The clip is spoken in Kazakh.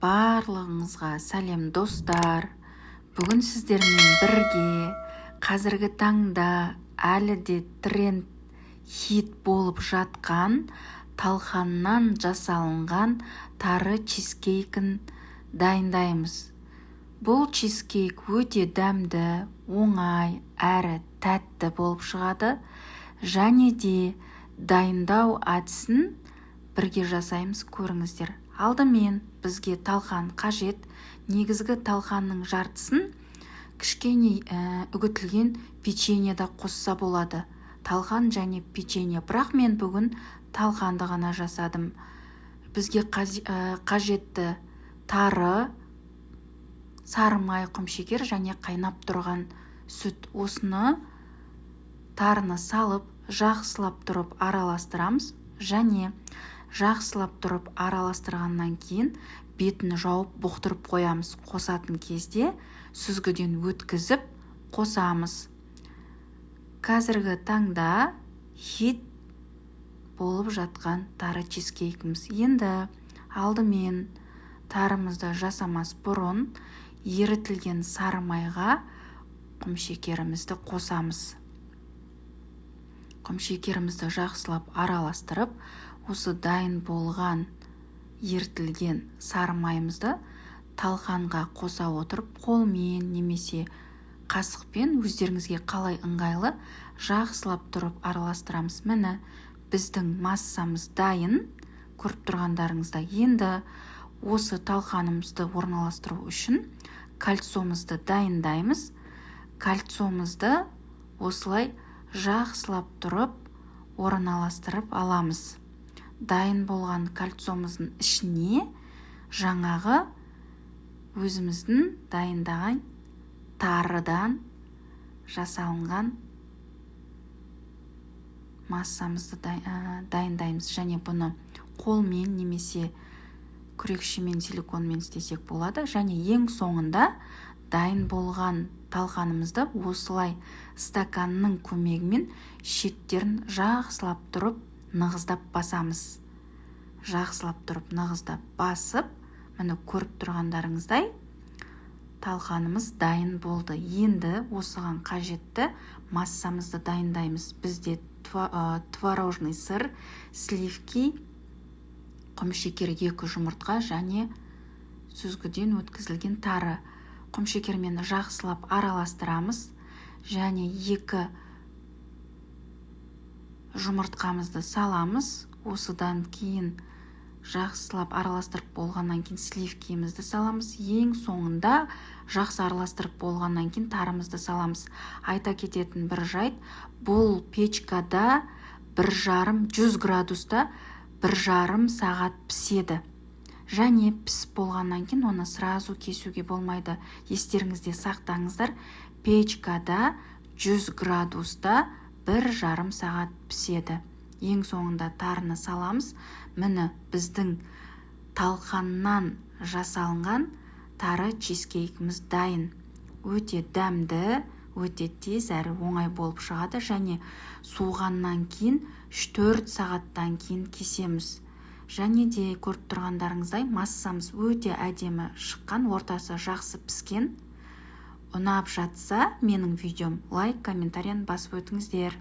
Барлығыңызға сәлем, достар! Бүгін сіздермен бірге қазіргі таңда әлі де тренд, хит болып жатқан талқаннан жасалынған тары чизкейкін дайындаймыз. Бұл чизкейк өте дәмді, оңай әрі тәтті болып шығады және де дайындау әдісін бірге жасаймыз. Көріңіздер, алдымен бізге талқан қажет. Негізгі талқанның жартысын кішкене үгітілген печенье да қосса болады, талқан және печенье, бірақ мен бүгін талқанды ғана жасадым. Бізге қажетті тары, сары май, құмшекер және қайнап тұрған сүт. Осыны, тарыны салып, жақсылап тұрып араластырамыз және жақсылап тұрып араластырғаннан кейін бетін жауып, бұқтырып қоямыз. Қосатын кезде сүзгіден өткізіп қосамыз. Қазіргі таңда хит болып жатқан тары чизкейкіміз. Енді алдымен тарымызды жасамас бұрын ерітілген сары майға құмшекерімізді қосамыз. Құмшекерімізді жақсылап араластырып, осы дайын болған ерітілген сары майымызды талқанға қоса отырып, қолмен немесе қасықпен, өздеріңізге қалай ыңғайлы, жақсылап тұрып араластырамыз. Міне, біздің массамыз дайын, көріп тұрғандарыңыздай. Енді осы талқанымызды орналастыру үшін кольцомызды дайындаймыз. Кольцомызды осылай жақсылап тұрып орналастырып аламыз. Дайын болған кольцомыздың ішіне жаңағы өзіміздің дайындаған тарыдан жасалынған массамызды дайындаймыз және бұны қолмен немесе күрекшемен, силиконмен істесек болады. Және ең соңында дайын болған талқанымызды осылай стаканның көмегімен шеттерін жақсылап тұрып нығыздап басамыз. Жақсылап тұрып нығыздап басып, міне, көріп тұрғандарыңыздай, талқанымыз дайын болды. Енді осыған қажетті массамызды дайындаймыз. Бізде творожный сыр, сливки, құмшекер, екі жұмыртқа және сүзгіден өткізілген тары. Құмшекермен жақсылап араластырамыз және екі жұмыртқамызды саламыз. Осыдан кейін, жақсылап араластырып болғаннан кейін, сливкимізді саламыз. Ең соңында, жақсы араластырып болғаннан кейін, тарымызды саламыз. Айта кететін бір жайт: бұл печкада 1,5, 100 градуста 1,5 сағат піседі және пісіп болғаннан кейін оны сразу кесуге болмайды. Естеріңізде сақтаңыздар: печкада 100 градуста 1,5 сағат піседі. Ең соңында тарыны саламыз. Міне, біздің талқаннан жасалынған тары чизкейкіміз дайын. Өте дәмді, өте тез әрі оңай болып шығады және суығаннан кейін, 3-4 сағаттан кейін кесеміз. Және де көріп тұрғандарыңыздай, массамыз өте әдемі шыққан, ортасы жақсы піскен. Ұнап жатса менің видеом, лайк, комментарияны басып өтіңіздер.